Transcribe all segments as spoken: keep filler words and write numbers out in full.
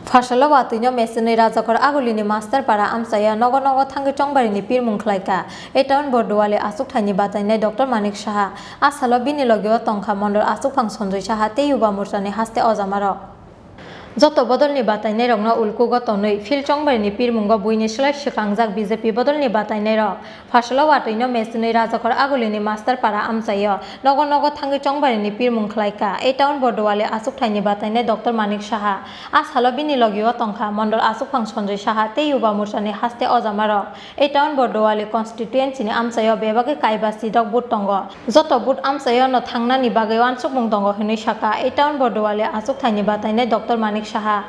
Pharsalo watwino mechenwi Rajakhor Agulini Master Para amchaya nogo nogo thangwi chongbarini pirmung khlaikha. A town Borduali achukthai ni batainai Doctor Manik Saha. A salo bini logio tongkha Mondol achukphang Sanjoy Saha tei Yuba Morchani haste ojamarok. Joto bodolni batainairokno ulkugo tonwi field chongbarini pirmungo buini slai swkangjak B J P bodolni batainairok. Pharsalo watwino mechenwi Rajakhor Agulini Master Para amchaio nogo nogo thangwi chongbarini pirmung khlaikha. A town Borduali achukthai ni batainai Doctor Manik Saha. A salo bini logio tongkha Mondol achukphang Sanjoy Saha tei Yuba Morchani haste ojamarok. A town Borduali constituency ni amchaio bebagwi kaiba sidok booth tongo. Joto booth amchaio no thangnani bagwi uansukmung tongo hinwi sakha. A town Borduali achukthai ni batainai Doctor Manik Saha.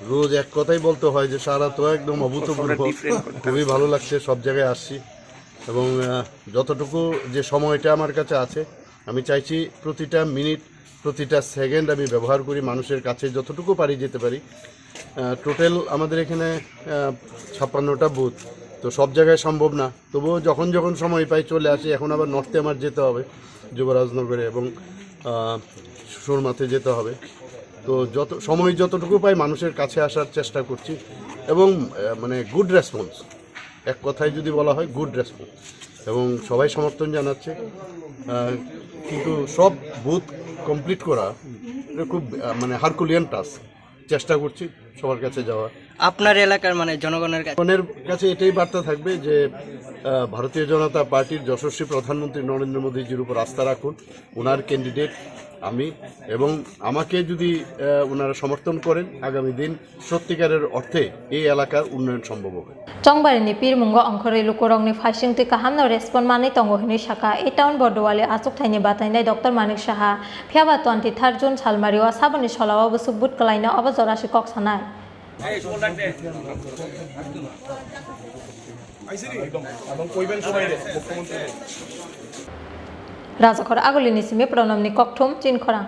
রোজ এক কথাই বলতে হয় যে সারা তো একদম অভূতপূর্ব। খুবই ভালো লাগছে সব জায়গায় আসছি। এবং আহ, যতটুকু যে সময়টা আমার কাছে আছে, আমি চাইছি প্রতিটা মিনিট, প্রতিটা সেকেন্ড আমি ব্যবহার করি, মানুষের কাছে যতটুকু পারি যেতে পারি। টোটাল আমাদের এখানে আহ, ছাপ্পান্নটা বুথ, তো সব জায়গায় সম্ভব না। তবুও যখন যখন সময় পাই চলে আসি। এখন আবার নর্থে আমার যেতে হবে, যুবরাজনগরে এবং আহ, সুরমাতে যেতে হবে। তো যত সময় যতটুকু পাই মানুষের কাছে আসার চেষ্টা করছি এবং আহ, মানে গুড রেসপন্স, এক কথায় যদি বলা হয় গুড রেসপন্স, এবং সবাই সমর্থন জানাচ্ছে। আহ, কিন্তু সব বুথ কমপ্লিট করা এটা খুব আহ, মানে হারকুলিয়ান টাস্ক। চেষ্টা করছি সবার কাছে যাওয়ার। আপনার এলাকার মানে জনগণের কাছে? জনগণের কাছে এটাই বার্তা থাকবে যে আহ, ভারতীয় জনতা পার্টির যশস্বী প্রধানমন্ত্রী নরেন্দ্র মোদীজির উপর আস্থা রাখুন, ওনার ক্যান্ডিডেট আমি, এবং আমাকে যদি আহ, ওনারা সমর্থন করেন, আগামী দিন সত্যিকারের অর্থে এই এলাকার উন্নয়ন সম্ভব হবে। Chongbarini pirmungo ongkhorwi lukurokni phaisingtwi kahamno respond manwi tongo hinwi sakha. A town Borduali achukthai ni batainai Doctor Manik Saha. Phiyaba twenty third June salmario saboni solao bwswk booth kwlaino obo jorasi kok sanai. Rajakhor Agulini simi Pranamni kokthum Chinkhorang.